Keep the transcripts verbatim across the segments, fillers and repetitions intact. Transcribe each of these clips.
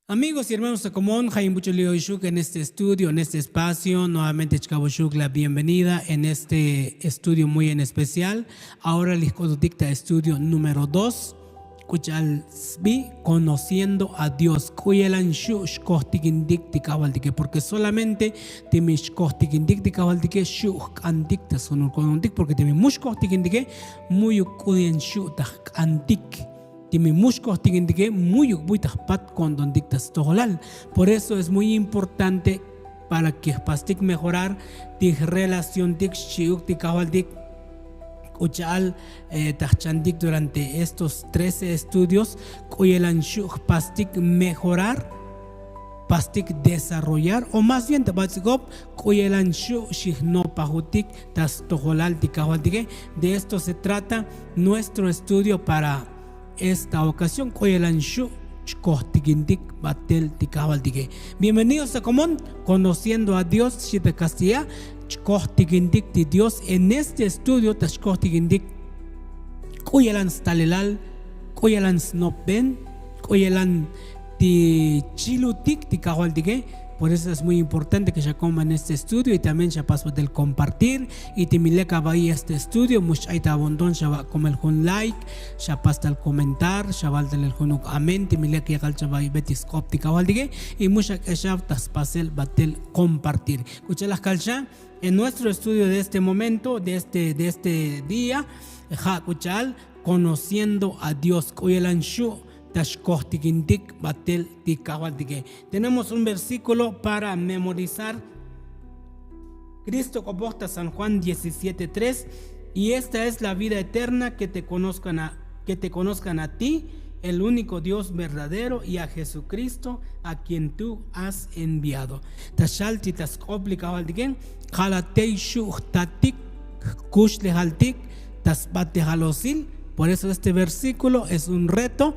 Amigos y hermanos de Comón, jayimbuch'ul yoyxuk en este estudio, en este espacio. Nuevamente chkaboxuk la bienvenida en este estudio muy en especial. Ahora lijk'ototik ta estudio número dos, k'uch'al sbi conociendo a Dios. K'uyelan xu' xkojtikintik ti kajvaltike, porque solamente timi xkojtikintik ti kajvaltike xu' jk'antik ta sunul ko'ntontik, porque timi mu xkojtikintike, mu'yuk k'uyen xu' ta jk'antik. Timi mu xkojtikintike, mu'yuk buy ta jpat ko'ntontik ta stojolal. Por eso es muy importante para que jpastik mejorar ti jrelaciontik xchi'uk ti kajvaltik. K'ucha'al ta jchantik durante estos trece estudios, k'uyelan xu' jpastik mejorar, jpastik desarrollar, o más bien ta bats'ik'op, k'uyelan xu' xijnopajutik ta stojolal ti kajvaltike. De esto se trata nuestro estudio para esta ocasión, k'uyelan xu' chkojtikintik batel ti kajvaltike. Bienvenidos a Comón, conociendo a Dios, xita kastilla. Chkojtikintik ti Dios en este estudio, ta chkojtikintik k'uyelan stalelal, k'uyelan snopben, k'uyelan ti chilutik ti kajvaltike. Por eso es muy importante que xakoma en este estudio y también xapas batel compartir. Y timi lek ava'i este estudio, mu xch'ay ta abonton xava' komel jun like, xapas tal comentar, xaval talel junuk amén timi lek yakal chava'i beti sk'op ti kajvaltike. Y mu xak'exav ta spasel batel compartir. K'ucha'al kalxa en nuestro estudio de este momento, de este, de este día, ja' k'ucha'al conociendo a Dios, k'uyelan xu' ta xkojtikintik batel ti kajvaltike. Tenemos un versículo para memorizar. Cristo k'opoj ta San Juan diecisiete tres: "Y esta es la vida eterna, que te conozcan a, que te conozcan a ti, el único Dios verdadero, y a Jesucristo, a quien tú has enviado". Ta xal ti ta sk'op li kajvaltike, ja' la tey xu' jtatik, jkuxlejaltik ta sbat li jalosil. Por eso este versículo es un reto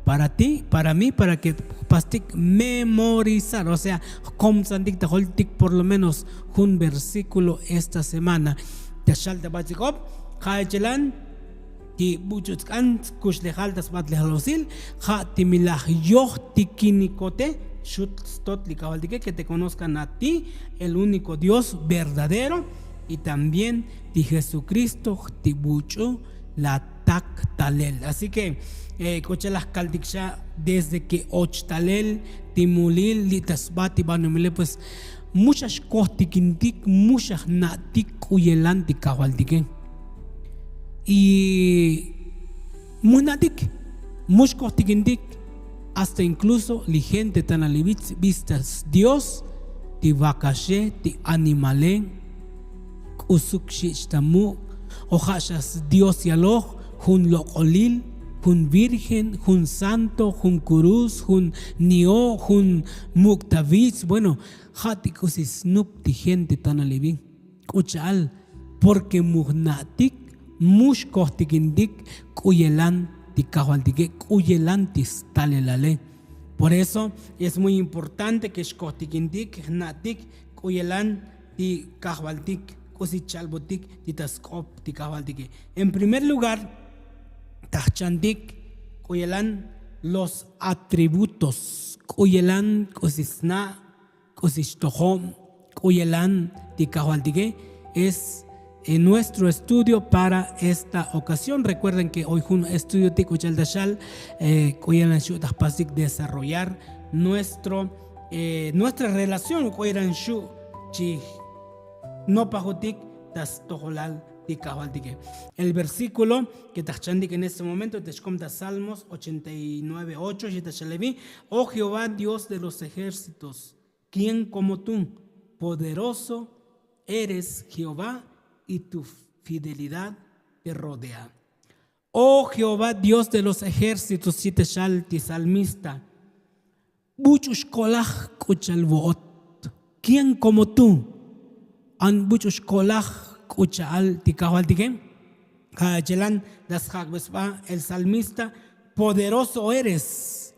para ti, para mí, para que jpastik memorizar, o sea, jkomtsantik ta joltik por lo menos jun versículo esta semana. Ta xal ta bats'ik'op, ja' echelan ti buch'u tsk'an kuxlejal ta sbat li jalosil, ja' timi laj yojtikinikote xut stot li kajvaltike, que te conozcan a ti, el único Dios verdadero, y también ti Jesucristo ti buch'u la tak talel. Así que k'ucha'al laj kaltik xa desde que och talel ti mulil li' ta sbat ti banomile, pues mu xaxkojtikintik, mu xajna'tik k'uyelan ti kajvaltike. Y mu jna'tik, mu xkojtikintik, hasta incluso li gente tana li vits vista sdios, ti vakaxe, ti animale, k'usuk xich' ta muk', o ja' xa sdios yaloj, jun lok'olil, jun virgen, jun santo, jun kurus, jun ni'o', jun muk' ta vits. Bueno, ja' ti k'usi snup ti gente tana li vi. K'ucha'al, porque mu jna'tik, mu xkojtikintik k'uyelan ti kajvaltike, k'uyelan ti stalelale. Por eso es muy importante que xkojtikintik, jna'tik k'uyelan ti kajvaltik, k'usi chalbotik ti ta sk'op ti kajvaltike. En primer lugar, ta jchantik k'uyelan los atributos, k'uyelan k'usi sna', k'usi xtojob, k'uyelan ti kajvaltike. Es nuestro estudio para esta ocasión. Recuerden que hoy jun estudiotik k'ucha'al ta xal k'uyelan xu' ta jpastik desarrollar nuestro, nuestra relación, k'uyelan xu' chi nopajutik ta stojolal ti kajvaltike. El versículo que ta jchantik en este momento te xkom ta Salmos ochenta y nueve ocho, xita xalevi: "Oh Jehová, Dios de los ejércitos, ¿quién como tú? Poderoso eres, Jehová, y tu fidelidad te rodea". Oh Jehová, Dios de los ejércitos, xita xal ti salmista, buch'u xkolaj k'ucha'al vo'ot. ¿Quién como tú? An buch'u xkolaj k'ucha'al ti kajvaltike. Ja' chelan ta sjak'be sba el salmista: "Poderoso eres,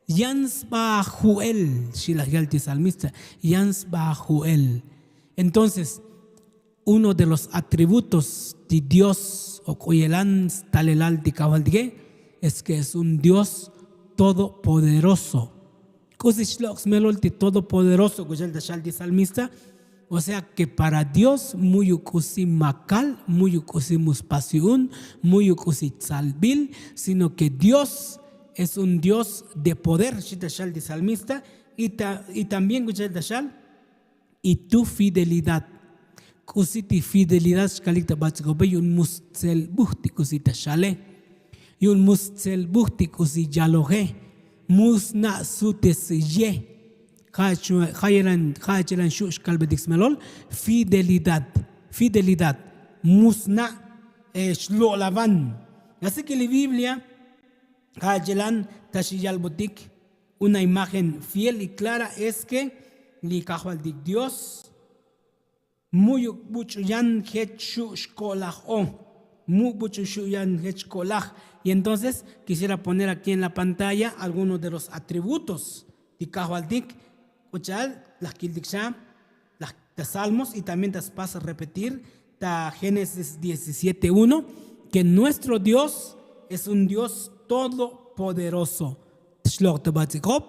yan sba ju'el", xi laj yal ti salmista, "yan sba ju'el". Entonces, uno de los atributos ti Dios o k'uyelan stalelal ti kajvaltike es que es un Dios todopoderoso. K'usi xlok' smelol ti todopoderoso k'uxel ta xal ti salmista. O sea ke para dios muyuk k'usi makal, muyuk k'usi mu spas yu'un, muyuk k'usi tzalbil, sino ke dios es un dios de poder xi ta xal ti salmista. Y también k'uxel ta xal y tu fidelidad. K'usi ti fidelidad xkalik ta batz'ikope yu'un mu stzelbuj ti k'usi ta xale, yu'un mu stzelbuj ti k'usi yaloje, mu sna' sutes ye. Ja' chelan xu' xkalbetik smelol fidelidad. Fidelidad mu sna' xlo'lavan. Así ke li biblia ja' chelan ta xiyalbotik una imagen fiel y klara es ke li kajvaltik dios muyuk buch'u yan jech xu' xko'laj o muyuk buch'u xu' yan jech xko'laj. Y entonces kisiera poner aki en la pantalla alguno de los atributos ti kajvaltik k'ucha'al laj kiltik xa laj ta salmos y también ta spas repetir ta génesis diecisiete uno, ke nuestro dios es un dios todopoderoso. Xlok' ta batz'ikop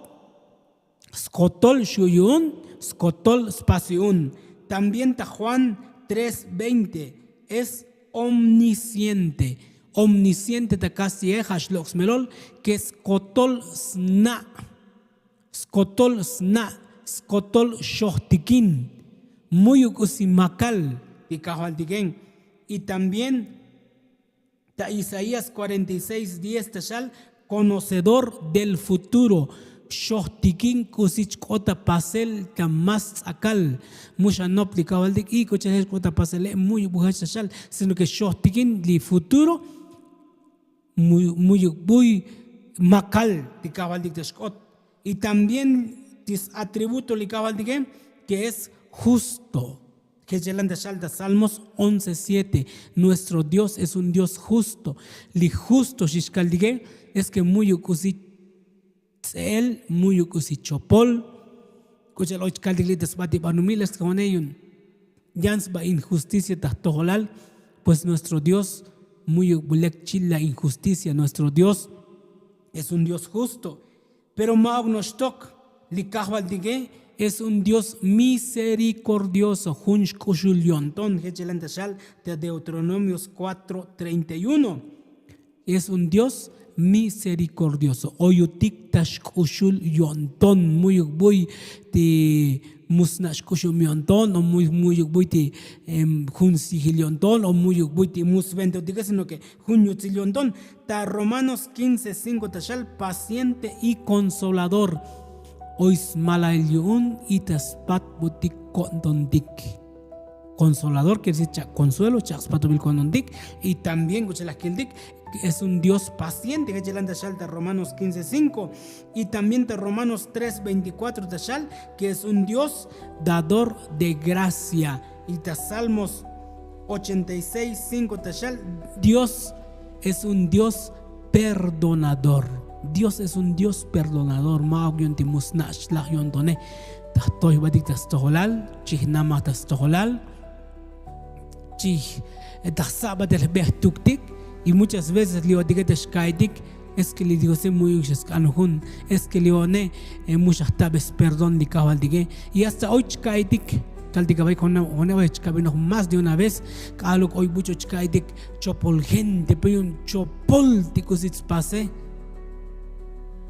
skotol xu' yu'un, skotol spas yu'un. También ta juan tres veinte es omnisciente. Omnisciente ta kastilla ja' xlok' smelol ke skotol sna', skotol sna', skotol xojtikin. Muyuk k'usi makal ti kajvaltike. Y también ta isaías cuarenta y seis diez ta xal konocedor del futuro. Xojtikin k'usi chk'ot ta pasel ta mas tz'akal. Mu xanop li kajvaltik y k'ucha'al jech chk'ot ta pasele' muyuk bu jech ta xal, sino ke xojtikin li futuro. Muyuk buy makal ti kajvaltik ta xk'ot. Y también ti satributo li kajvaltike ke es justo. Jech chelan ta xal ta salmos once siete. Nuestro dios es un dios justo. Li justo xixkaltike es ke muyuk k'usi tz'el, muyuk k'usi chopol. K'ucha'al oy chkaltik li' ta sbatibanumil es ke one yu'un yan sba injusticia ta jtojolal. Pues nuestro dios muyuk bu lek chil la injusticia. Nuestro dios es un dios justo. Pero ma'uk noxtok li kajvaltike es un dios misericordioso. Jun xk'uxul yo'nton jech chelan ta xal ta deuteronomios cuatro treinta y uno. Es un dios misericordioso. Oyutik ta xk'uxul yo'nton, muyuk buy ti mu sna' xk'uxul yo'nton o muyuk buy ti jun sijil yo'nton o muyuk buy ti mu sventotike sino ke jun yutzil yo'nton. Ta romanos quince cinko ta xal paciente y konsolador. Oy smalail yu'un y ta spatbutik ko'ntontik. Konsolador ker decir chak' konsuelo chak' spatbutik ko'ntontik. Y también k'ucha'al laj kiltik es un dios paciente jech chelan ta xal ta romanos quince cinko. Y también ta romanos tres veinticuatro ta xal ke es un dios dador de gracia. Y ta salmos ochenta y seis cinko ta xal dios es un dios perdonador. Dios es un dios perdonador. Ma'uk yu'un ti mu sna' xlaj yo'ntone. Ta jtoy jbatik ta stojolal, chij namaj ta stojolal, chij ta jsa' batel jbe jtuktik. Y muchas veces li' otike ta xka'aytik es ke li diose muyuk xa sk'an jun, es ke li one mu xa jtabe sperdón li kajvaltike. Y hasta oy chka'aytik kaltik abay jone' oy chkabinoj más de una vez. K'aluk oy buch'u chka'aytik chopol gente pe yu'un chopol ti k'usi tspase.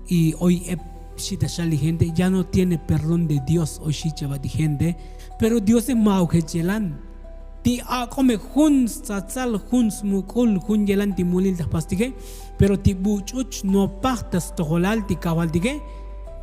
Y oy ep xi ta xal li gente ya no tiene perdón de dios oy xi chaba ti gente. Pero diose ma'uk jech chelan ti ak'ome jun stsatsal jun smuk'ul jun yelan ti mulil ta jpastike. Pero ti buch'u chnopaj ta stojolal ti kajvaltike.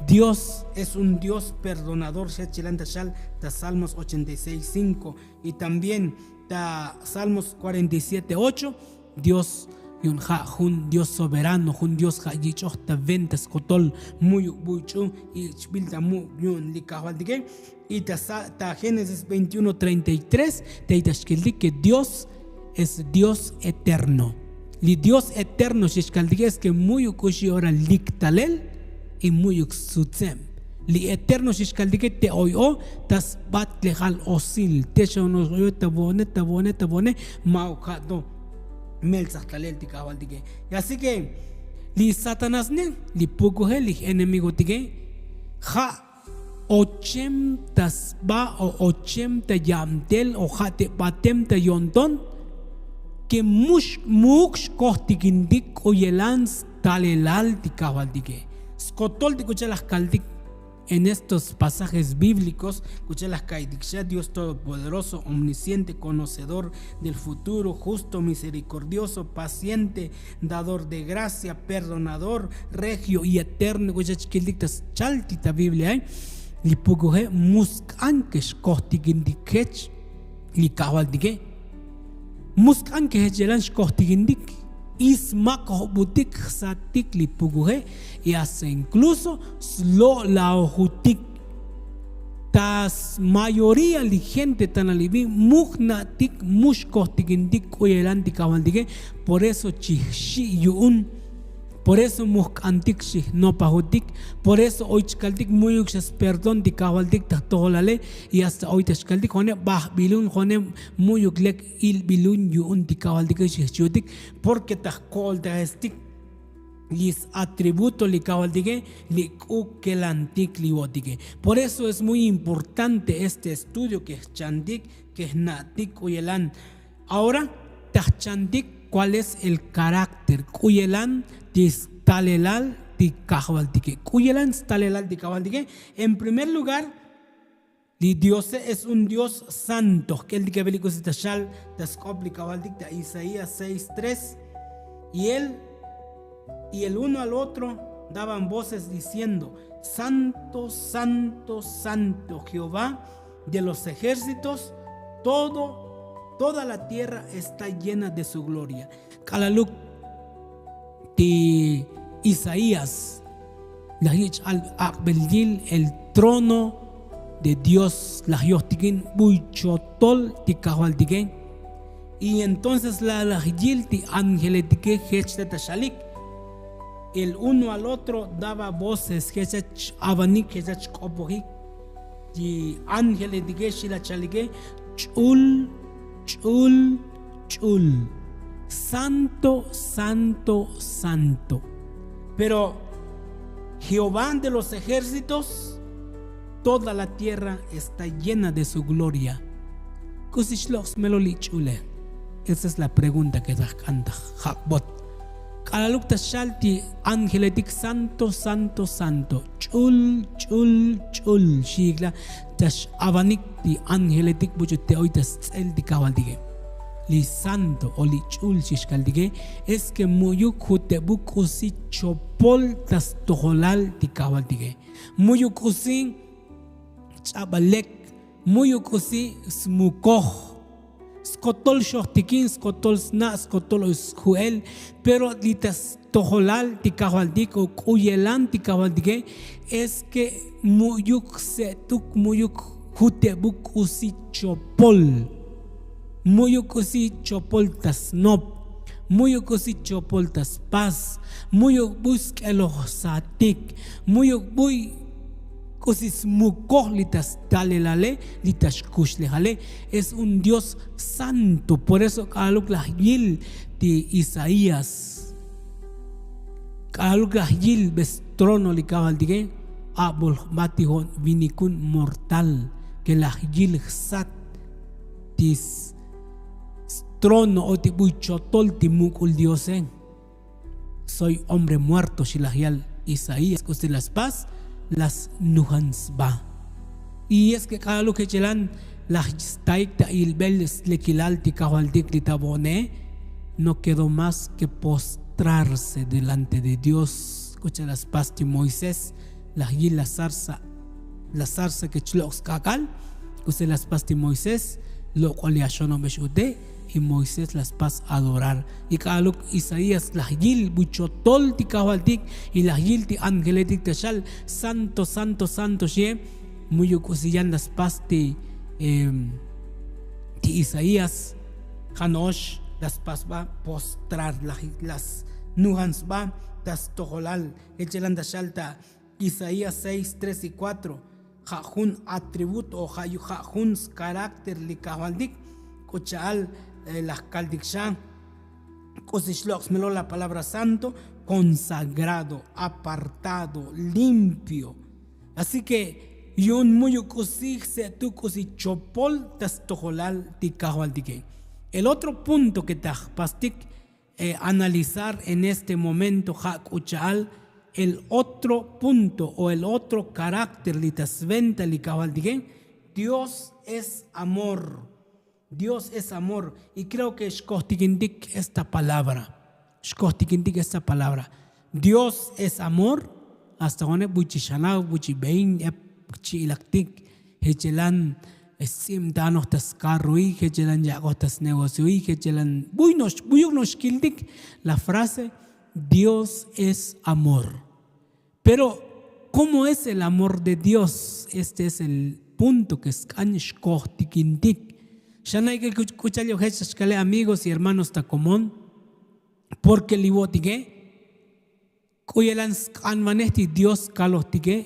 Dios es un dios perdonador xech chelan ta xal ta salmos ochenta y seis cinko. Y también ta salmos cuarenta y siete ocho. Dios yu'un ja' jun dios soberano jun dios ja' yich'oj ta venta skotol muyuk buch'u y chbil ta muk' yu'un li kajvaltike. Y ta génesis veintiuno treinta y tres tey ta xkiltik ke dios es dios eterno. Li dios eterno xixkaltike es ke muyuk k'uxi ora lik talel y muyuk stsutseb. Li eterno xixkaltike te oy o ta sbatlejal osil te xaonox oy o ta vo'one ta vo'one ta vo'one. Ma'uk ja' to meltzaj talel ti kajvaltike. Y así ke li satanás ne li pukuje li j'enemigotike Ja' ochenta sba o ochenta yabtel o ja' te batem ta yo'nton ke mux muk xkojtikintik k'u yelan stalelal ti kajvaltike. Skotol ti k'u cha'al laj kaltik en estos pasajes bíblicos k'u cha'al laj ka'iytik xa dios todopoderoso, omnisciente, conocedor del futuro, justo, misericordioso, paciente, dador de gracia, perdonador, regio y eterno k'u cha'al chkiltik ta schaltik ta biblia. Li pukuje mu sk'an ke xkojtikintik jech li kajvaltike. Mu sk'an ke jech yelan xkojtikintik y smakojbutik jsatik li pukuje. Y hasta inkluso slo'laojutik ta smayoría li gente ta nalibi mu jna'tik mu xkojtikintik k'u yelan ti kajvaltike. Por eso chijxi' yu'un. Por eso mu jk'antik xijnopajutik. Por eso oy chkaltik mu'yuk xa sperdón ti kajvaltik ta jtojolale. Y hasta oy ta xkaltik jo'one bajbilun jo'one mu'yuk lek ilbilun yu'un ti kajvaltike xijchiutik. Porque ta jko'oltajestik li satributo li kajvaltike li k'u kelantik li vo'otike. Por eso es muy importante este estudio ke jchantik ke jna'tik k'u yelan. Ahora ta jchantik kuál es el karákter k'u yelan ti stalelal ti kajvaltike k'u yelan stalelal ti kajvaltike. En primer lugar, li diose es un dios santo jk'eltik avilik k'usi ta xal ta sk'op li kajvaltik ta isaías seis tres. Y él y el uno al otro daban voces diciendo: santo, santo, santo jehová de los ejércitos, todo, toda la tierra está llena de su gloria. K'alaluk ti isaías laj yich' al ak'bel yil el trono de dios laj yojtikin buy chotol ti kajvaltike. Y entonces la laj yil ti angeletike jech ta ta xalik. El uno al otro daba voces jech ach avanik jech ach k'opojik ti angeletike xilachalike: ch'ul, ch'ul, ch'ul, santo, santo, santo. Pero jehová de los ejércitos, toda la tierra está llena de su gloria. K'usi xlok' smelo li ch'ule? Esa es la pregunta ke ta jk'an ta jak'bot. K'alaluk ta xal ti angeletik santo, santo, santo, ch'ul, ch'ul, ch'ul xiikla. Ta x'avanik ti angeletik buch'u te oy ta sts'el ti kajvaltike. Li santo o li ch'ul xixkaltike es ke mu'yuk jutebuk k'usi chopol ta stojolal ti kajvaltike. Mu'yuk k'usi ch'abalek, mu'yuk k'usi smukoj, skotol xojtikin, skotol sna', skotol oy sju'el. Pero li ta stojolal ti kajvaltik o k'u yelan ti kajvaltike es ke mu'yuk se'tuk, mu'yuk jutebuk k'usi chopol. Mu'yuk k'usi chopol ta snop, mu'yuk k'usi chopol ta spas, mu'yuk buy sk'elojsatik, mu'yuk buy k'usi smukoj li ta stalelale, li ta xkuxlejale. Es un dios santo. Por eso k'alaluk laj yil ti isaías, k'alaluk laj yil be strono li kajvaltike, abol jba ti jo'on vinikun mortal ke laj yil jsat ti strono o ti buy chotol ti muk'ul diose. Soy hombre muerto xi laj yal isaías k'usi la spas, la snujan sba. Y es ke k'alaluk jech yelan laj staik ta ilbel slekilal ti kajvaltik li ta vo'one, no kedo más ke postrarse delante de dios. K'u cha' la spas ti moisés laj yil la sarsa, la sarsa ke chlok' sk'ak'al. K'usi la spas ti moisés, lok'ol ya xonobex ute'. Y moisés la spas adorar. Y k'alaluk isaías laj yil buchotol ti kajvaltik y laj yil ti angeletik ta xal santo, santo, santo xie. Mu'yuk k'usi yan la spas ti ti isaías, ja' no'ox la spas ba postrar, la snujan sba ta stojolal. Jech yelan ta xal ta isaías seis tres y cuatro. Ja' jun atributo o ja' jun skarákter li kajvaltik. K'u cha'al laj kaltik xa k'usi xlok' smelo la palabra santo: konsagrado, apartado, limpio. Así ke yu'un mu'yuk k'usi jse'tuk k'usi chopol ta stojolal ti kajvaltike. El otro punto ke ta jpastik analizar en este momento ja' k'u cha'al el otro punto o el otro karákter li ta sventa li kajvaltike. Dios es amor. Dios es amor. Y kreo ke xkojtikintik esta palabra. Xkojtikintik esta palabra. Dios es amor. Hasta jone buchi xanav buchi bein ep chi'ilaktik jechelan sts'ibtanoj ta skarroik jechelan yak'oj ta snegocioik jechelan buy no'ox buyuk no'ox kiltik. La frase, Dios es amor. Pero komo es el amor de Dios? Este es el punto ke sk'an xkojtikintik. Xanay ke k'uchal yojech ta xkale amigos y hermanos ta komon. Porke li vo'tike k'u yelan sk'anvanej ti dios kalojtike.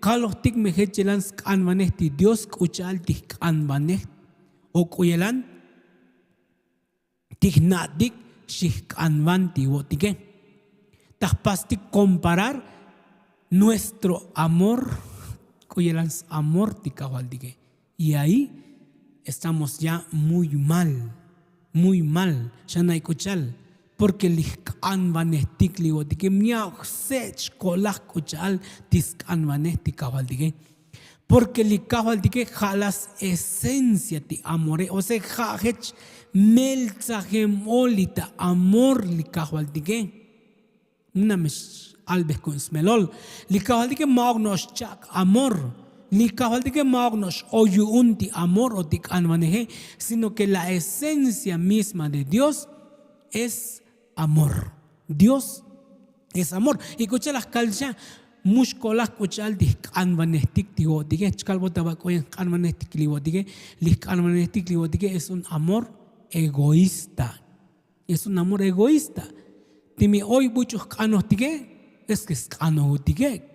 Kalojtik me jech yelan sk'anvanej ti dios k'u cha'al ti jk'anvanej o k'u yelan ti jna'tik xijk'anvan ti vo'tike. Ta jpastik komparar nuestro amor k'u yelan s-amor ti kajvaltike. Y ahí estamos ya muy mal. Muy mal xanay k'u cha'al. Porke li jk'anvanej tik li vo'tike mya' jse' chkolaj k'u cha'al ti sk'anvanej ti kajvaltike. Porke li kajvaltike ja' la sesencia ti amore o sea ja' jech meltsajem o li ta amor li kajvaltike. Muna me x'albej ku'un smelol. Li kajvaltike ma'uk no'ox chak' amor. Li kajvaltike ma'uk no'ox o yu'un ti amor o ti k'anvaneje, sino ke la esencia misma de dios es amor. Dios es amor. Y k'u cha'al laj kal xa mux kolaj k'u cha'al ti jk'anvanej tik ti vo'tike chkalbot aba k'u yen jk'anvanej tik li vo'tike. Li jk'anvanej tik li vo'tike es un amor egoísta. Es un amor egoísta. Ti mi oy buch'u jk'anoj tike es ke sk'anoj utike.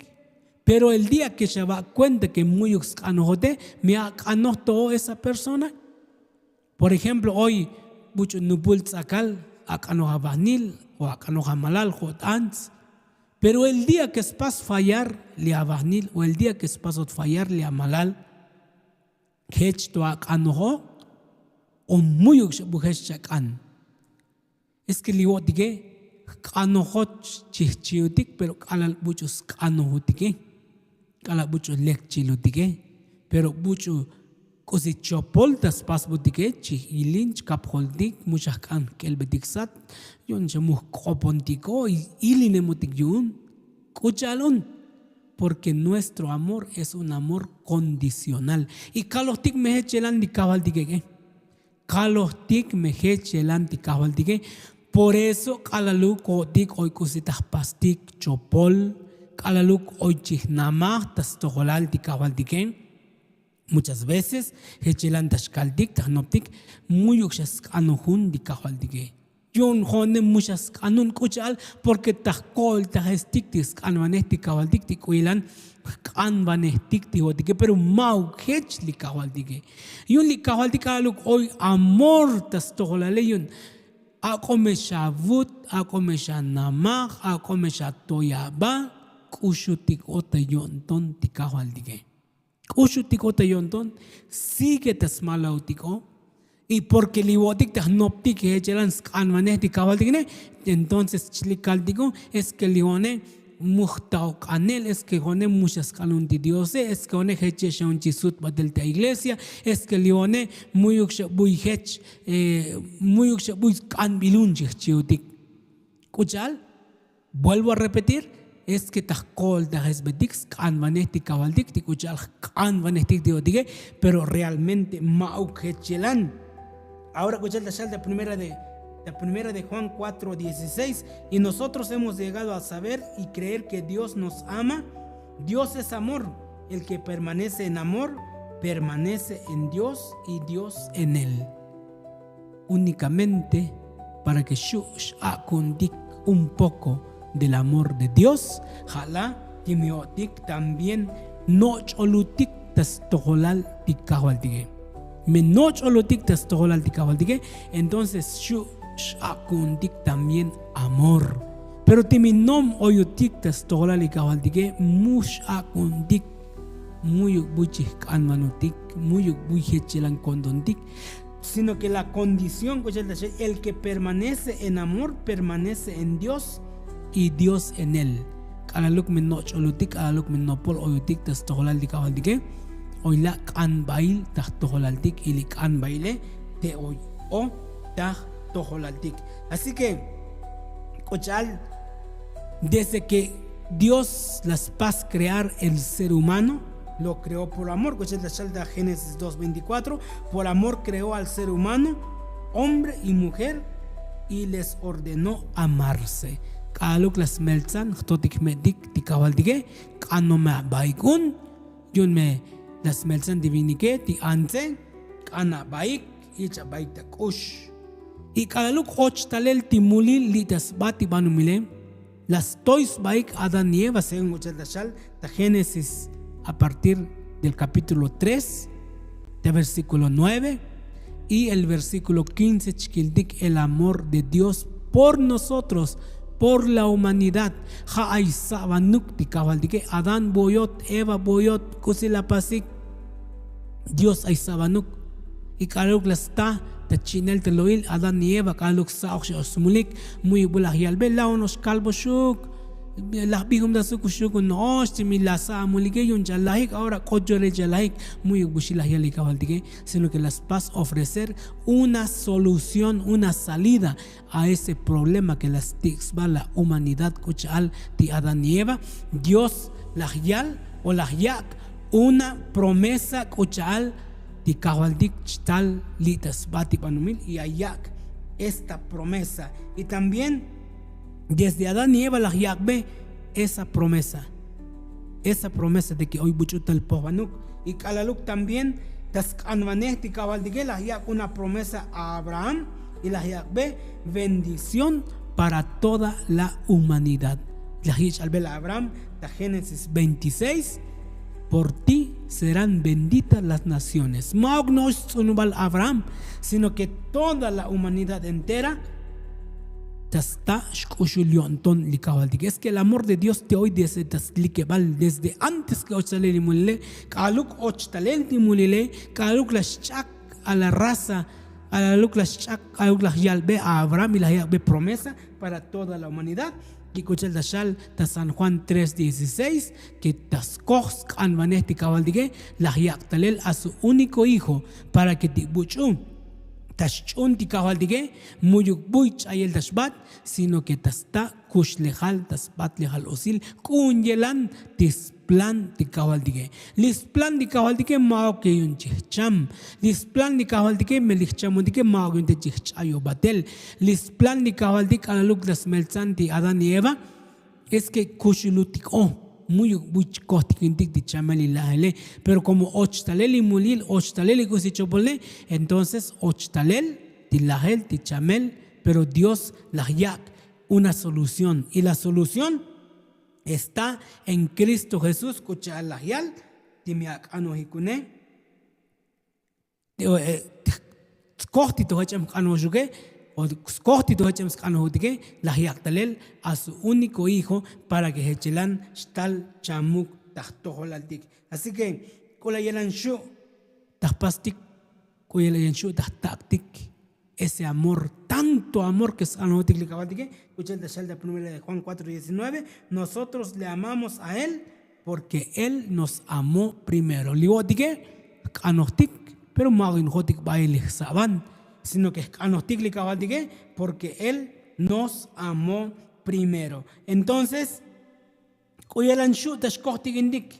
Pero el día ke xa va' kuenta ke mu'yuk sk'anoj ute mi ak'anoj to esa persona. Por ejemplo oy buch'u nupul tz'akal ak'anoj avajnil o ak'anoj amalal jo'ot ants. Pero el día ke spas fallar li avajnil o el día ke spasot fallar li amalal, jech to ak'anojo o mu'yuk xa bu jech chak'an. Es ke li vo'tike jk'anojoch chijchiutik pero k'alal buch'u sk'anojutike. K'alal buch'u lekchilutike pero buch'u k'usi chopol ta spasbutike chijilin chkapjoltik mu xa jk'an jk'elbetik sat. Yu'un xa mu jk'opontiko y ilinemotik yu'un. K'u cha'al un? Porke nuestro amor es un amor kondicional. Y kalojtik me jech yelan li kajvaltikeke. Kalojtik me jech yelan ti kajvaltike. Por eso k'alaluk ko'otik oy k'usi ta jpastik chopol. K'alaluk oy chijnamaj ta stojolal ti kajvaltike. Muchas veces jech yelan ta xkaltik ta jnoptik mu'yuk xa sk'anojun ti kajvaltike. Yu'un jo'one mu xa sk'anun k'u cha'al porke ta jko'oltajestik ti sk'anvanej ti kajvaltik ti k'u yelan jk'anvanej tik ti vo'tike pero ma'uk jech li kajvaltike. Yu'un li kajvaltik k'alaluk oy amor ta stojolale yu'un ak'o me xa vut ak'o me xa namaj ak'o me xa toy aba. K'uxutik o ta yo'nton ti kajvaltike. K'uxutik o ta yo'nton. Sigue ta smalaotik o. Y porke li vo'tik ta jnoptik jech yelan sk'anvanej ti kajvaltikine. Entonces chlik kaltik o es ke li vo'ne mu jta'o k'anel es ke jo'ne mu xa sk'anun ti diose es ke jo'ne jech yex xa un chi sut batel ta iglesia. Es ke li vo'ne mu'yuk xa buy jech mu'yuk xa buy k'anbilun chijchiutik. K'u cha'al? Vuelvo a repetir. Es ke ta jko'oltajesbetik sk'anvanej ti kajvaltik ti k'u cha'al jk'anvanej tik ti vo'tike. Pero realmente ma'uk jech yelan. Ahora k'u cha'al ta xal ta primera de ta primera de juan cuatro dieciséis. Y nosotros hemos llegado a saber y creer ke dios nos ama. Dios es amor. El ke permanece en amor permanece en dios y dios en él. Únikamente para ke xu' x'ak'untik un poko del amor de dios. Ja' la ti mi o'tik también noch'olutik ta stojolal ti kajvaltike. Me noch'olutik ta stojolal ti kajvaltike. Entonces xu' x'ak'untik también amor. Pero ti mi nom oyutik ta stojolal ti kajvaltike mu x'ak'untik. Muyuk buy chijk'anmanutik, muyuk buy jechelan kondontik, sino ke la kondición k'uchel ta xel el ke permanece en amor permanece en dios, y dios en el. K'alaluk me noch'olutik k'alaluk me nopol oyutik ta stojolal ti kajvaltike, oy la' k'anbail ta jtojolaltik y li k'anbaile te oy o ta jtojolaltik. Así ke k'uchal desde ke dios la spas krear el ser humano, lo kreó por amor k'uchal ta xal ta génesis dos veinticuatro. Por amor kreó al ser humano, hombre y mujer, y les ordenó amarse. K'aluk la smeltzan jtotik jme'tik ti kajvaltike, k'anoma baik un yu'un me la smeltzan ti vinike ti antze, k'ana baik yicha baik ta k'ux. Y k'alaluk och talel ti mulil li' ta sba ti banumile, la stoy sbaik adán y eva según k'uchel ta xal ta génesis a partir del capítulo tres, de versículo nueve y el versículo quince chkiltik el amor de dios por nosotros, por la humanidad. Ja' ay sabanuk ti kajvaltike adán boyot eva boyot k'usi la pasik. Dios ay sabanuk. Y k'aluk la sta ta chi'nel ta lo'il adán y eva k'aluk sa' oxi' ox smulik, muyuk bu laj yalbe la' ono'ox kalboxuk, laj bijum ta suk uxuk no'ox ti mi la sa' amulike yu'un cha' lajik ahora k'ot yorel cha' lajik. Muyuk bu xi laj yalik kajvaltike, sino ke la spas ofrecer una solución una salida a ese problema ke la stik' sba la humanidad k'u cha'al ti adán y eva. Dios laj yal o laj yak' una promesa k'u cha'al ti kajvaltik chtal li' ta sba ti banumil y ayak' esta promesa. Y también desde adán y eva laj yak'be esa promesa, esa promesa de ke oy buch'u tal pojbanuk. Y k'alaluk también ta sk'anvanej ti kajvaltike laj yak' una promesa a abraham y laj yak'be bendición para toda la humanidad. Laj yich'albe la abraham ta génesis veintiséis, por ti serán benditas las naciones. Ma'uk no'ox stz'unubal abraham, sino ke toda la humanidad entera ta sta xk'uxul yo'nton li kajvaltike es ke el amor de dios te oy desde ta slikebal desde antes ke och talel li mulile. K'aluk och talel ti mulile, k'aluk la xch'ak a la raza, k'aluk la xch'ak k'aluk laj yalbe a abraham y laj yak'be promesa para toda la humanidad. Kik'u cha'al ta xal ta san juan tres dieciséis, ke ta skoj sk'anvanej ti kajvaltike laj yak' talel a su úniko hijo para ke ti buch'u ta xch'un ti kajvaltike, muyuk buy ch'ayel ta xbat, sino ke ta sta kuxlejal ta sbatlejal usil k'un yelan ti splan ti kajvaltike. Li splan ti kajvaltike ma'uk ke yu'un chijcham. Li splan ti kajvaltike me li jchamotike ma'uk yu'un te chijch'ayobatel. Li splan ti kajvaltik k'alaluk la smeltzan ti adán y eva, es ke kuxulutik o muyuk buy chkojtikintik ti chamel li lajele. Pero komo och talel li mulil och talel li k'usi chopole, entonces och talel ti lajel ti chamel. Pero dios laj yak' una solución y la solución está en kristo jesús k'u cha'al laj yal. Ti mi ak'anojikune skoj ti to jech'em jk'anoxuke o skoj ti to jech'em sk'anojutike, laj yak' talel a su úniko hijo para ke jechelan xtal chamuk ta jtojolaltik. Así ke k'u la yelan xu' ta jpastik, k'u yelan xu' ta jtak'tik ese amor, tanto amor ke sk'anojotik li kajvaltike. K'u cha'al ta xal ta primera de juan cuatro diecinueve, nosotros le amamos a él porque él nos amó primero. Li vo'tike jk'anojtik, pero ma'uk in jo'tik bael li jsaban, sino ke jk'anojtik li kajvaltike porque él nos amó primero. Entonces k'u yelan xu' ta xkojtikintik,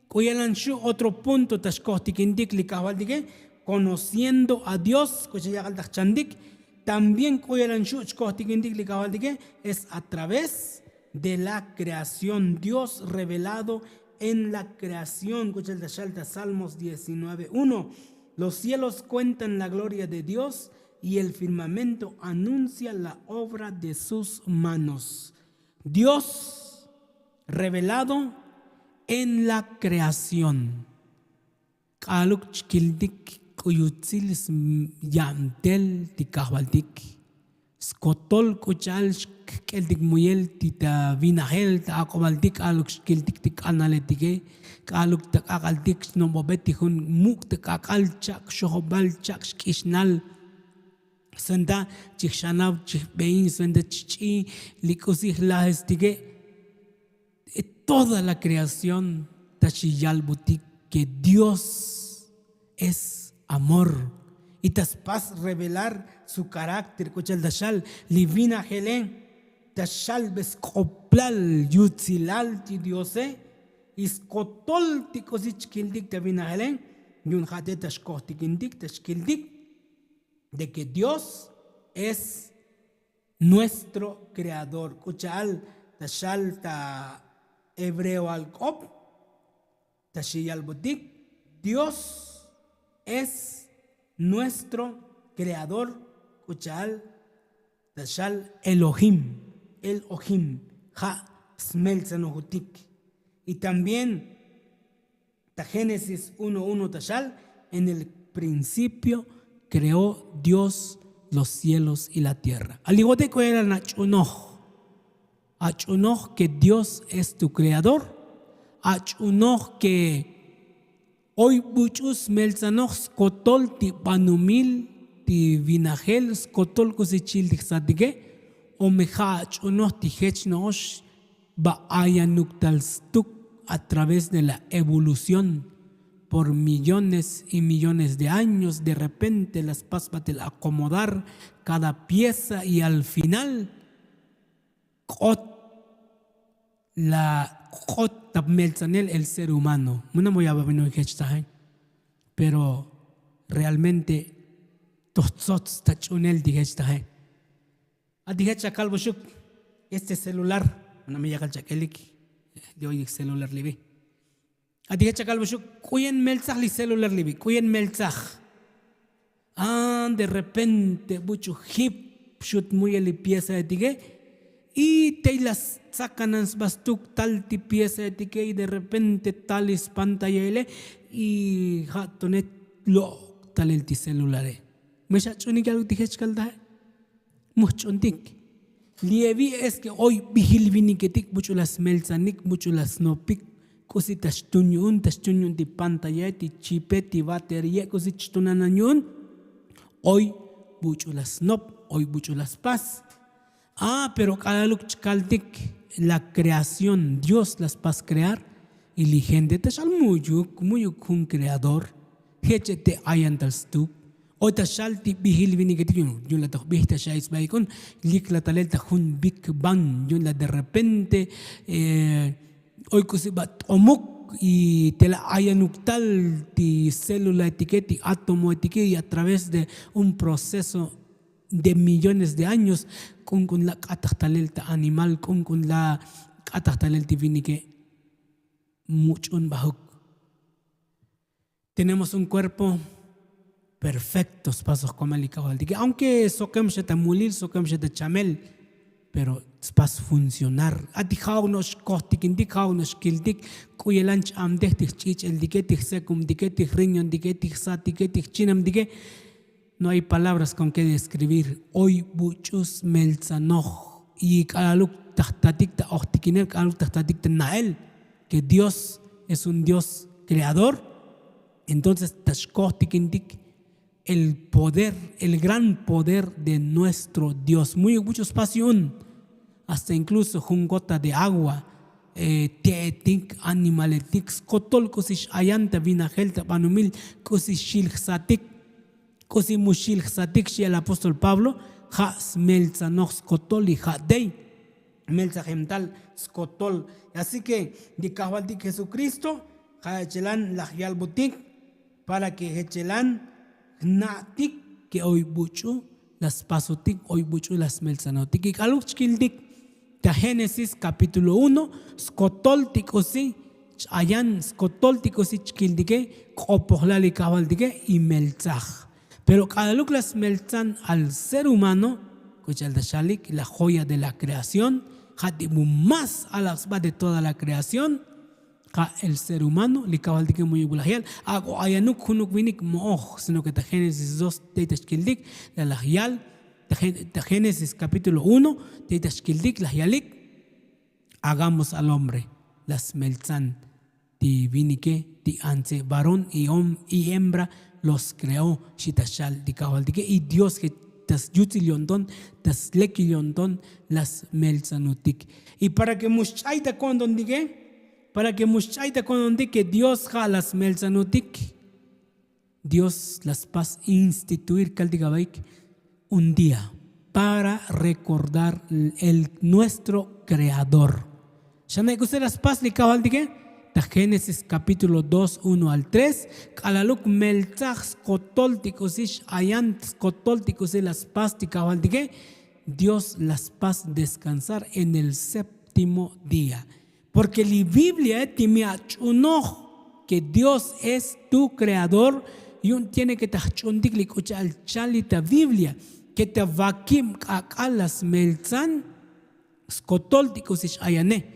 k'u yelan xu' otro punto ta xkojtikintik li kajvaltike, conociendo a dios k'u cha'al yak'al ta jchantik. También k'u yelan xu' chkojtikintik li kajvaltike es a través de la creación dios revelado en la creación k'u cha'al ta xal ta salmos diecinueve uno. Los cielos cuentan la gloria de dios y el firmamento anuncia la obra de sus manos. Dios revelado en la creación. K'aluk chkiltik k'u yutsil ya'mtel ti kajvaltik. Skotol k'u cha'al xk'eltik muyel ti ta vinajel ta ak'obaltik k'a'aluk xkiltik ti k'analetike, k'a'aluk ta k'ak'altik xnobobet ti jun muk' ta k'ak'al chak' xojobal chak' xk'ixnal. Sventa chijxanav chijbein sventa chich'i li k'usi jlajestike. Toda la kreación ta xiyalbutik ke dios es amor. Y ta spas revelar su karákter k'u cha'al ta xal li vinajele ta xalbe sk'oplal yutzilal ti diose. Y skotol ti k'usi chkiltik ta vinajele yu'un ja' te ta xkojtikintik ta xkiltik de ke dios es nuestro kreador k'u cha'al ta xal ta hebreo alk'op. Ta xiyalbotik dios es nuestro kreador k'u cha'al ta xal elohim. Elohim ja' smeltzanojotik. Y también ta génesis uno uno ta xal en el principio kreó dios los cielos y la tierra. Alijote k'o yela nach'unoj ach'unoj ke dios es tu kreador. Ach'unoj ke oy buch'u smeltzanoj skotol ti banumil ti vinajel skotol k'usi chil ti jsatike. O me ja' ach'unoj ti jech no'ox ba ayanuk tal stuk a través de la evolución por millones y millones de años de repente la spas batel akomodar kada pieza y al final k'ot la k'ot ta meltzanel el ser humano. Muna moyababino jech taje pero realmente toj tzotz ta ch'unel ti jech taje. A ti jech chakal buxuk este celular muna miyakal chak'elik de oy celular libi. A ti jech chakal buxuk k'uyen meltzaj li celular libi k'uyen meltzaj. A de repente buch'u jip xut muyel li pieza etike y tey la stzakanan sba stuk tal ti pieza etike y de repente tal li spantayele y ja' tonet lo'ok talel ti celulare. Me xach'unik yaluk ti jech kaltaje mujch'untik. Li evi' es ke oy bijil viniketik buch'u la smeltzanik buch'u la snopik k'usi ta xtun yu'un ta xtun yu'un ti pantayae ti chipe ti baterie k'usi chtunanan yu'un. Oy buch'u la snop oy buch'u la spas. A pero k'alaluk chkaltik la kreación dios la spas krear. Y li gente ta xal mu'yuk mu'yuk jun kreador jeche' te ayantal stuk. O ta xal ti bijil viniketik yu'un la toj bij ta xa isbaik'un lik la talel ta jun bik ban yu'un la derrepente oy k'usi ba t'omuk y te la ayanuk tal ti célula etike ti átomo etike y a través de un proceso de millones de años k'unk'un la k'ataj talel ta animal k'unk'un la k'ataj talel ti vinike. Much'un bajuk. Tenemos un kuerpo perfekto spasoj komel li kajvaltike aunke sokem xa ta mulil sokem xa ta chamel. Pero spas funcionar a ti ja'uk no'ox kojtikintik ja'uk no'ox kiltik k'u yelan ch-amtej ti jch'ich'eltike ti jsekumtike ti jriñontike ti jsatike ti jchinamtike. No hay palabras kon ke deskribir oy buch'u smeltzanoj. Y k'alaluk ta jtatik ta ojtikinel k'alaluk ta jtatik ta na'el ke dios es un dios kreador. Entonces ta xkojtikintik el poder el gran poder de nuestro dios mu'yuk buch'u spas yu'un. Hasta inkluso jun gota de agua te'etik animaletik skotol k'usi x'ayan ta vinajel ta banumil k'usi xil jsatik k'usi mu xil jsatik xi' el apóstol pablo. Ja' smeltzanoj skotol y ja' tey meltzajem tal skotol. Así ke li kajvaltik jesukristo ja' echelan laj yalbotik para ke jechelan jna'tik ke oy buch'u la spasotik oy buch'u la smeltzanotik y k'aluk chkiltik ta génesis kapítulo uno skotol ti k'usi ch-ayan skotol ti k'usi chkiltike k'opojlal li kajvaltike y meltzaj. Pero k'alaluk la smeltzan al ser humano k'u cha'al ta xalik la joya de la kreación ja' ti bu más alak sba de toda la kreación. Ja' el ser humano li kajvaltike mu'yuk bu laj yal ak'o ayanuk junuk vinik mo'oj sino ke ta génesis dos tey ta xkiltik la laj yal Ta génesis kapítulo uno, te ta xkiltik laj yalik, hagamos al hombre, la smeltzan ti vinike, ti antze varón y hembra los kreó, xi ta xal ti kajvaltike. Y dios ke ta syutzil yo'nton, ta slekil yo'nton, la smeltzanutik. Y para ke mu xch'ay ta ko'ntontike, para ke mu xch'ay ta ko'ntontik ke dios ja' la smeltzanutik, dios la spas instituir kaltik avaik un día para rekordar el nuestro kreador. Xana'ik usi la spas li kajvaltike, ta génesis kapítulo dos uno al tres, k'alaluk meltzaj skotol ti k'usi x'ayan, skotol ti k'usi la spas ti kajvaltike, dios la spas deskansar en el séptimo día. Porke li biblia ti mi ach'unoj ke dios es tu kreador, yu'un tiene ke ta jch'untik li k'u cha'al chal li ta biblia, ke ta vakib k'ak'al la smeltzan skotol ti k'usi x'ayane.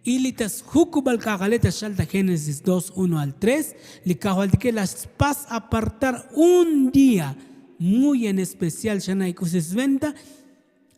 Y li ta sjukubal k'ak'ale ta xal ta génesis dos uno al tres, li kajvaltike la spas apartar un día muy en especial, xana'ik usi sventa,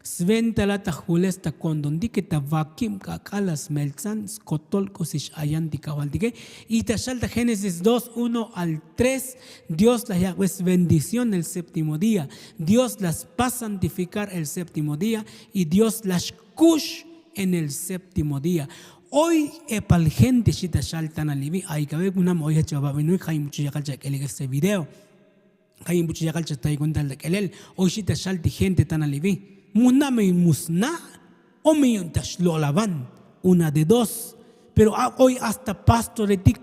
sventa la ta jules ta ko'ntontik ke ta vakib k'ak'al la smeltzan skotol k'usi x'ayan ti kajvaltike. Y ta xal ta génesis dos uno al tres, dios la yak'be sbendición el séptimo día, dios la spas santifikar el séptimo día, y dios la xkux en el séptimo día. Oy epal gente xi ta xal tana livi, ay kabe kunam oy jech avabinuik, ja' yin buch'u yakal chak'elik este video. Ka'yin buch'u yakal chatayikontal ta k'elel. Oy xi ta xal ti gente tana livi, mu jna' me mu sna', o me yu'un ta xlo'lavan, una de dos. Pero a oy hasta pastoretik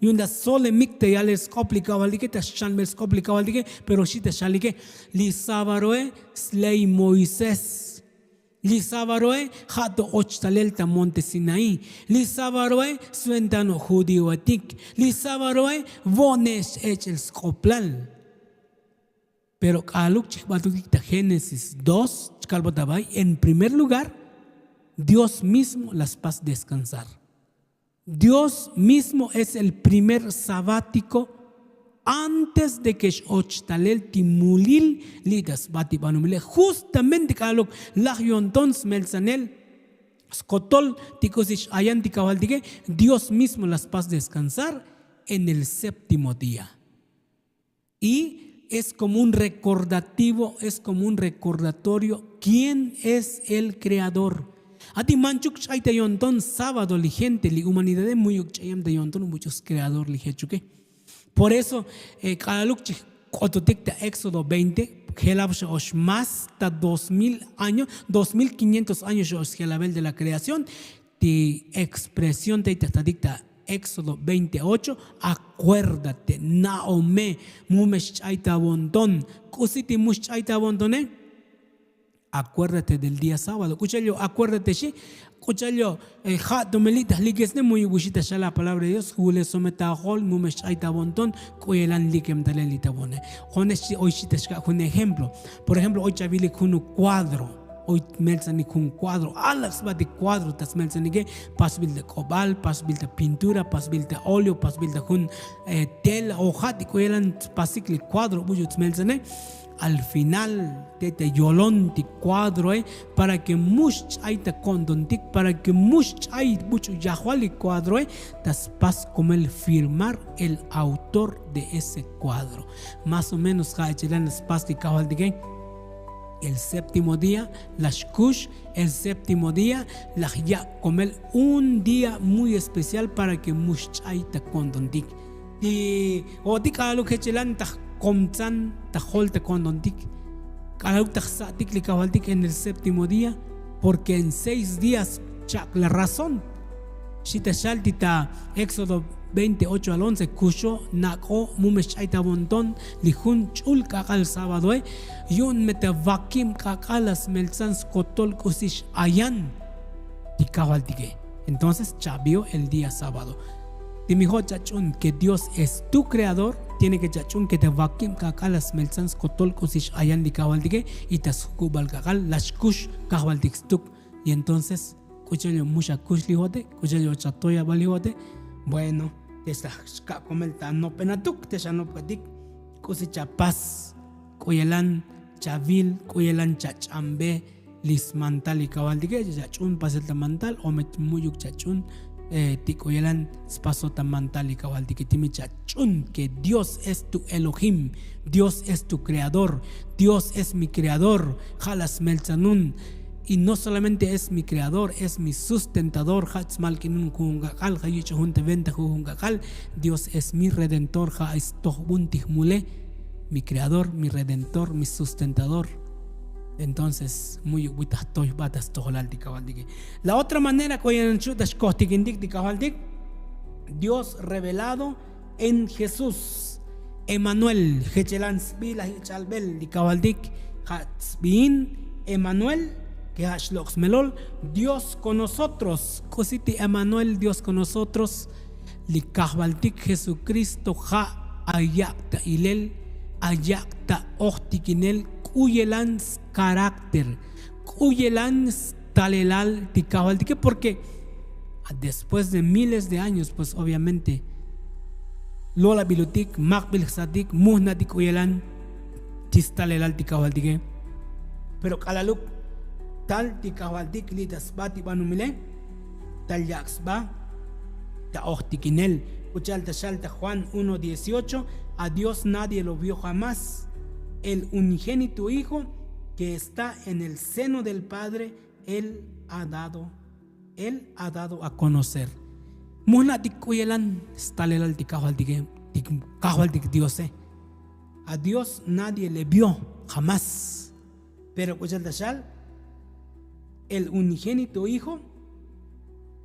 yu'un ta solemik ta yalel sk'op li kajvaltike, ta xchanbel sk'op li kajvaltike. Pero xi ta xalike, li sábaroe sley moisés, li sábaroe ja' to och talel ta monte sinaí, li sábaroe sventano judioetik, li sábaroe vo'ne xech'el sk'oplal. Pero k'aluk chijbatuktik ta génesis dos chkalbot avay, en primer lugar dios mismo la spas deskansar. Dios mismo es el primer sabático antes de ke x'och talel ti mulil li' ta sbatibanumile'e. Justamente k'aluk laj yo'nton smeltzanel skotol ti k'usi x'ayan ti kajvaltike, dios mismo la spas deskansar en el séptimo día. Y es komo un rekordativo, es komo un rekordatorio quién es el kreador. Ati manchuk ch'ay ta yo'nton sábado li gente li humanidade mu'yuk ch'ayem ta yo'nton buch'u skreador li jechuke. Por eso k'alaluk chij k'ototik ta éxodo veinte, jelab xa ox más ta dos mil años, dos mil quinientos años xa ox sjelabel de la kreación. Ti expresión tey ta jtatik ta éxodo veintiocho, akuérdate, na'ome, mu me xch'ay ta vonton. K'usi ti mu xch'ay ta vontone? Akuérdate del día sábado. K'u cha'al yo' akuérdate xi? K'u cha'al yo' ja' to me li' ta jlikesne? Mu yubu xi ta xal la palabra de dios, julesome ta jol, mu me xch'ay ta vonton, k'u yelan likem talel li' ta vone. Jone xchi oy xi ta xka' jun ejemplo. Por ejemplo oy chavilik jun u kuadro, oy meltzanik jun kuadro, alak sbatik kuadro ta smeltzanike, pasbil ta k'obal, pasbil ta pintura, pasbil ta óleo, pasbil ta jun tela o ja' ti k'u yelan spasik li kuadro buch'u smeltzane. Al final te ta yolon ti kuadroe, para ke mu xch'ay ta ko'ntontik, para ke mu xch'ay buch'u yajval li kuadroe, ta spas komel firmar el autor de ese kuadro. Más o menos ja' echelan la spas ti kajvaltike. El séptimo día la xkux, el séptimo día la jya' komel un día muy especial para ke mu xch'ay ta ko'ntontik. Ti o'tik k'alaluk jechelan ta jkomtzan ta jol ta ko'ntontik, k'alaluk ta jsa'tik li kajvaltik en el séptimo día, porke en seis días chak' la razón. Xi ta xal ti ta éxodo veintiocho al once, kuxo, nak'o, mu me xch'ay ta vonton li jun ch'ul k'ak'al sábadoe, yu'un me ta vakib k'ak'al la smeltzan skotol k'usi x'ayan ti kajvaltike. Entonces chavio el día sábado. Ti mi jo' chach'un ke dios es tu kreador, tiene ke chach'un ke ta vakib k'ak'al la smeltzan skotol k'usi x'ayan li kajvaltike, y ta sjukubal k'ak'al la xkux kajvaltik stuk. Y entonces k'u cha'al yo' mu xakux li jo'te? K'u cha'al yo' chatoy abal li jo'te? Bueno, te xka' komel ta anopenatuk, te xanopkatik, k'usi chapas k'u yelan Chavil k'u yelan chach'ambe li smantal li kajvaltike, chach'un pasel ta mantal o me mu'yuk chach'un ti k'u yelan spasot ta mantal li kajvaltike. Timi chach'un ke dios es tu elohim, dios es tu kreador, dios es mi kreador. Ja' la smeltzanun. Y no solamente es mi kreador, es mi sustentador. Ja' tsmalk'inun jujun k'ak'al ja' yich'ojun ta venta jujun k'ak'al. Dios es mi redentor ja' ay stojbun ti jmule. Mi kreador, mi redentor, mi sustentador. Entonces mu'yuk buy ta jtoy jba ta stojolal ti kajvaltike. La otra manera k'u yelan xu' ta xkojtikintik ti kajvaltik, dios revelado en jesús. Emanuel jechelan sbi laj yich'albel li kajvaltik. Ja' sbiin emanuel ke ja' xlok' smelol. Dios kon nosotros. K'usi ti emanuel dios kon nosotros? Li kajvaltik jesukristo ja' ayak' ta ilel, ayak' ta ojtikinel k'u yelan skarakter, k'u yelan stalelal ti kajvaltike. Porke después de miles de años pues obviamente lolabilutik makbil jsatik mujnatik k'u yelan ti stalelal ti kajvaltike. Pero k'alaluk tal ti kajvaltik li' ta sba ti banumile, tal yak' sba ta ojtikinel. K'u cha'al ta xal ta juan uno dieciocho, a dios nadie lo vio jamás. El unigénito hijo ke está en el seno del padre, él ha dado él ha dado a konocer. Mujnatik k'u yelan stalelal ti kajvaltike, ti kajvaltik diose. A dios nadie le vio jamás. Pero k'u cha'al ta xal, el unigénito hijo,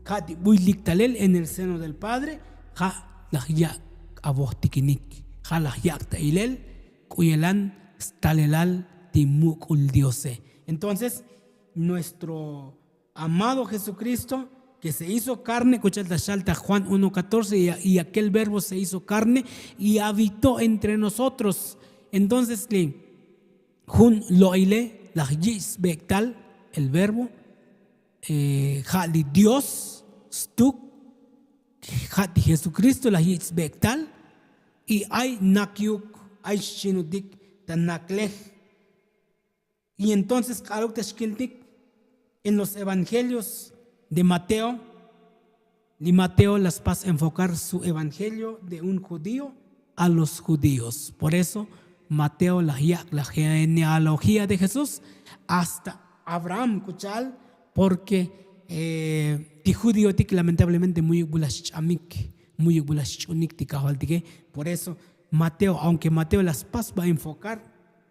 ja' ti buy lik talel en el seno del padre, ja' laj yak' avojtikinik, ja' laj yak' ta ilel k'u yelan stalelal ti muk'ul diose. Entonces nuestro amado jesukristo ke se hizo karne k'u cha'al ta xal ta juan uno katorce, y aquel verbo se hizo karne y habitó entre nosotros. Entonces li jun lo'ile laj yich' sbek'tal, el verbo ja' li dios stuk, ja' ti jesukristo laj yich' sbek'tal. Y ay nakyuk, ay xchinutik ta naklej. Y entonces k'aluk ta xkiltik en los evangelios de mateo, li mateo la spas enfocar su evangelio de un judío a los judíos. Por eso mateo laj yak' la genealogía de jesús hasta abraham k'u cha'al. Porke ti judiotik lamentablemente mu'yuk bu la xch'amik, mu'yuk bu la xch'unik ti kajvaltike. Por eso mateo aunke mateo la spas ba enfocar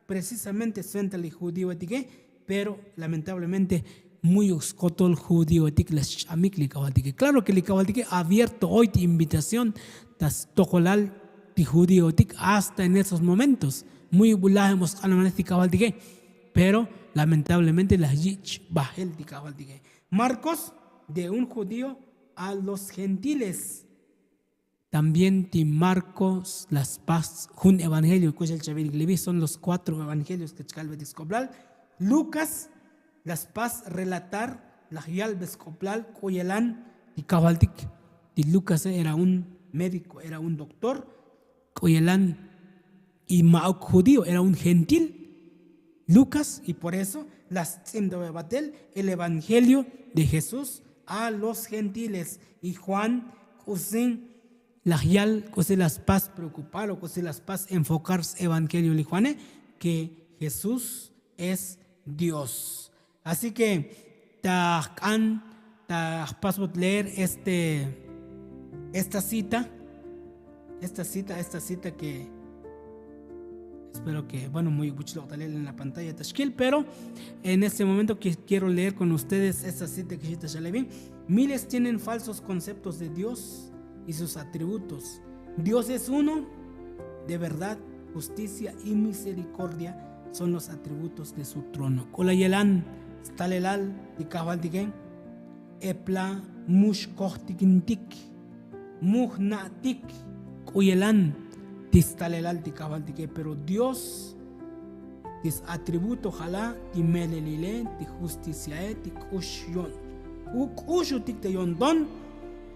precisamente suenta li judioetike, pero lamentablemente mu'yuk skotol judioetik la xch'amik li kajvaltike. Klaro ke li kajvaltike abierto oy ti invitación ta stojolal ti judioetik hasta en esos momentos. Mu'yuk bu lajeb o sk'anamanej ti kajvaltike, pero lamentablemente laj yich' bajel ti kajvaltike. Marcos, de un judío a los gentiles. También ti marcos la spas jun evangelio k'u cha'al chavinik li vi son los kuatro evangelios ke chkalbetik sk'oplal. Lukas la spas relatar laj yalbe sk'oplal k'u yelan ti kajvaltik. Ti lukase era un médiko, era un doktor k'u yelan y ma'uk judío, era un gentil lukas. Y por eso la sts'imtabe batel el evangelio de jesús a los gentiles. Y juan k'usi laj yal, k'usi la spas preokupar o k'usi la spas enfocar sevangelio li juane, ke jesús es dios. Así ke ta jk'an ta jpasbot leer este esta cita, esta cita esta cita ke espero ke bueno muy buch lok'talel en la pantalla ta xkil. Pero en este momento quiero leer con ustedes esta cita ke xita xalevi. Miles tienen falsos conceptos de dios y sus atributos. Dios es uno. De verdad, justicia y misericordia son los atributos de su trono. K'u la yelan stalelal ti kajvaltike, epla mu xkojtikintik, mu jna'tik k'u yelan ti stalelal ti kajvaltike. Pero dios ti satributo jala ti melelile, ti justiciae, ti k'ux yo'on u k'uxutik ta yo'nton.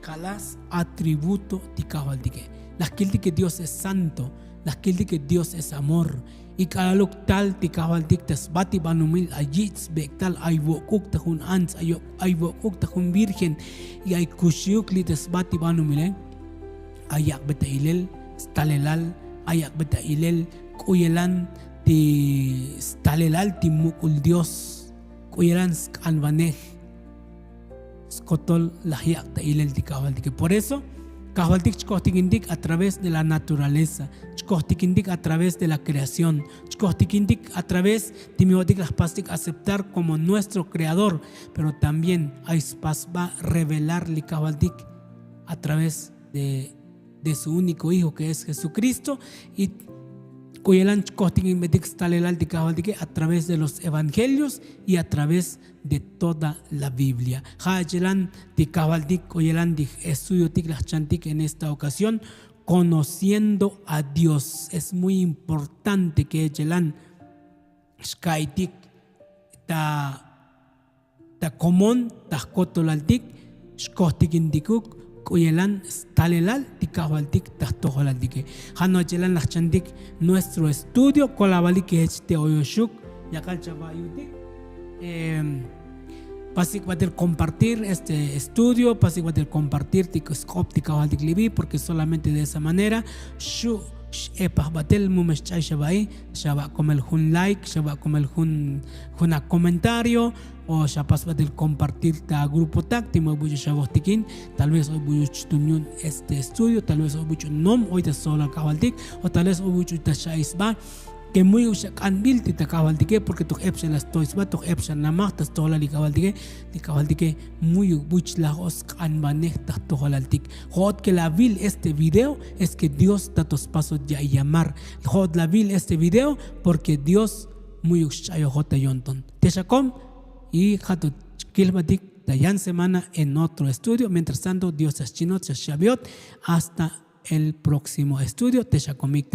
Jala satributo ti kajvaltike. Laj kiltik ke dios es santo, laj kiltik ke dios es amor. Y k'alaluk tal ti kajvaltik ta sbatibanomil ay yich' sbek'tal ay vok'uk ta jun ants, ay vok'uk ta jun virgen, y ay kuxiuk li' ta sbatibanomile. Ay yak'beta ilel stalelal, ay yak'beta ilel k'u yelan ti stalelal ti muk'ul dios, k'u yelan sk'anvanej skotol laj yak' ta ilel ti kajvaltike. Por eso kajvaltik chkojtikintik a través de la naturaleza, chkojtikintik a través de la creación, chkojtikintik a través ti mijotik laj pastik aceptar como nuestro creador. Pero también ay spasba revelar li kajvaltik a través de de su único hijo que es Jesucristo. Y k'u yelan chkojtikinbetik stalelal ti kajvaltike a través de los evangelios y a través de toda la Biblia. Ja' chelan ti kajvaltik k'u yelan ti estudiotik laj chantik en esta ocasión, conociendo a Dios. Es muy importante que chelan xka'itik ta ta komon ta jkotolaltik xkojtikintikuk k'u yelan stalelal ti kajvaltik ta jtojolaltike. Ja' no'ox chelan laj chantik nuestro estudio. Kolavalik jech te oyoxuk yakal chava'yutik. Pasik batel kompartir este estudio, pasik batel kompartir ti sk'op ti kajvaltik libi, porque solamente de esa manera xu' x'epaj batel mu me xch'ay xava'i, xava' komel jun like, xava' komel jun jun akomentario, o xapas batel kompartir ta grupo tak ti mu buch'u xavojtikin. Tal vez oy buch'u chtun yu'un este estudio, tal vez oy buch'u nom oy ta stojolal kajvaltik, o tal vez oy buch'u ta xa'i sba ke muyuk xak'anbil ti ta kajvaltike, porque toj ep xa la stoy sba, toj ep xa namaj ta stojolal li kajvaltike. Li kajvaltike muyuk buch laj o sk'anbanej ta jtojolaltik. Jo'ot ke la vil este video es ke dios ta to spasot ya'i llamar. Jo'ot la vil este video porque dios muyuk xch'ayojot ta yo'nton. Te xakom y ja' to kilbatik ta yan semana en otro estudio. Mientras tanto dios ta xchinot xa xabiot. Hasta el próximo estudio. Te xakomik ta